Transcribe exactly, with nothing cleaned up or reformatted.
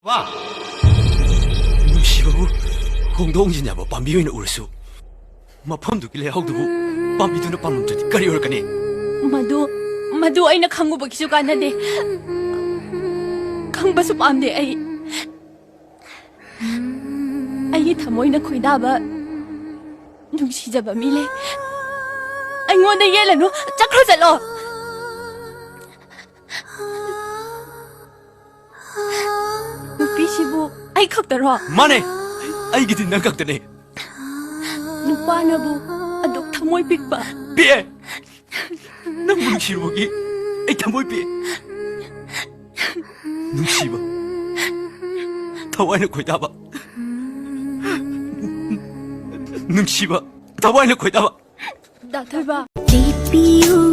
ꯋꯥ! ꯅꯨꯡꯁꯤꯕꯕꯨ ꯍꯣꯡꯗꯣꯛ ꯍꯣꯡꯖꯤꯟ ꯌꯥꯕ ꯄꯥꯝꯕꯤ ꯑꯣꯏꯅ ꯎꯔꯁꯨ, ꯃꯐꯝꯗꯨꯒꯤ ꯂꯩꯍꯥꯎꯗꯨꯕꯨ ꯄꯥꯝꯕꯤꯗꯨꯅ ꯄꯥꯝꯂꯝꯗ꯭ꯔꯗꯤ ꯀꯔꯤ ꯑꯣꯏꯔꯛꯀꯅꯤ? ꯃꯗꯨ, ꯃꯗꯨ ꯑꯩꯅ ꯈꯪꯉꯨꯕꯒꯤꯁꯨ ꯀꯥꯟꯅꯗꯦ꯫ ꯈꯪꯕꯁꯨ ꯄꯥꯝꯗꯦ ꯑꯩ꯫ ꯑꯩꯒꯤ ꯊꯃꯣꯏꯅ ꯈꯣꯏꯗꯥꯕ ꯅꯨꯡꯁꯤꯖꯕ ꯃꯤ ꯂꯩ꯫ ꯑꯩꯉꯣꯟꯗ ꯌꯦꯠꯂꯅꯨ, ꯆꯠꯈ꯭ꯔꯣ, ꯆꯠꯂꯣ꯫ ꯅꯨꯄꯤꯁꯤꯕꯨ ꯑꯩ ꯈꯛꯇꯔꯣ? ꯃꯥꯅꯦ, ꯑꯩꯒꯤꯗꯤ ꯅꯪ ꯈꯛꯇꯅꯦ꯫ ꯅꯨꯄꯥꯅꯕꯨ ꯑꯗꯨꯛ ꯊꯃꯣꯏ ꯄꯤꯛꯄ? ꯄꯤꯛꯑꯦ꯫ ꯅꯪꯕꯨ ꯅꯨꯡꯁꯤꯔꯨꯕꯒꯤ ꯑꯩ ꯊꯃꯣꯏ ꯄꯤꯛꯑꯦ꯫ ꯅꯨꯡꯁꯤꯕ, ꯊꯋꯥꯏꯅ ꯈꯣꯏꯗꯥꯕ꯫ ꯅꯨꯡꯁꯤꯕ, ꯊꯋꯥꯏꯅ ꯈꯣꯏꯗꯥꯕ꯫ ꯗꯥ ꯊꯣꯏꯕ꯫ G P U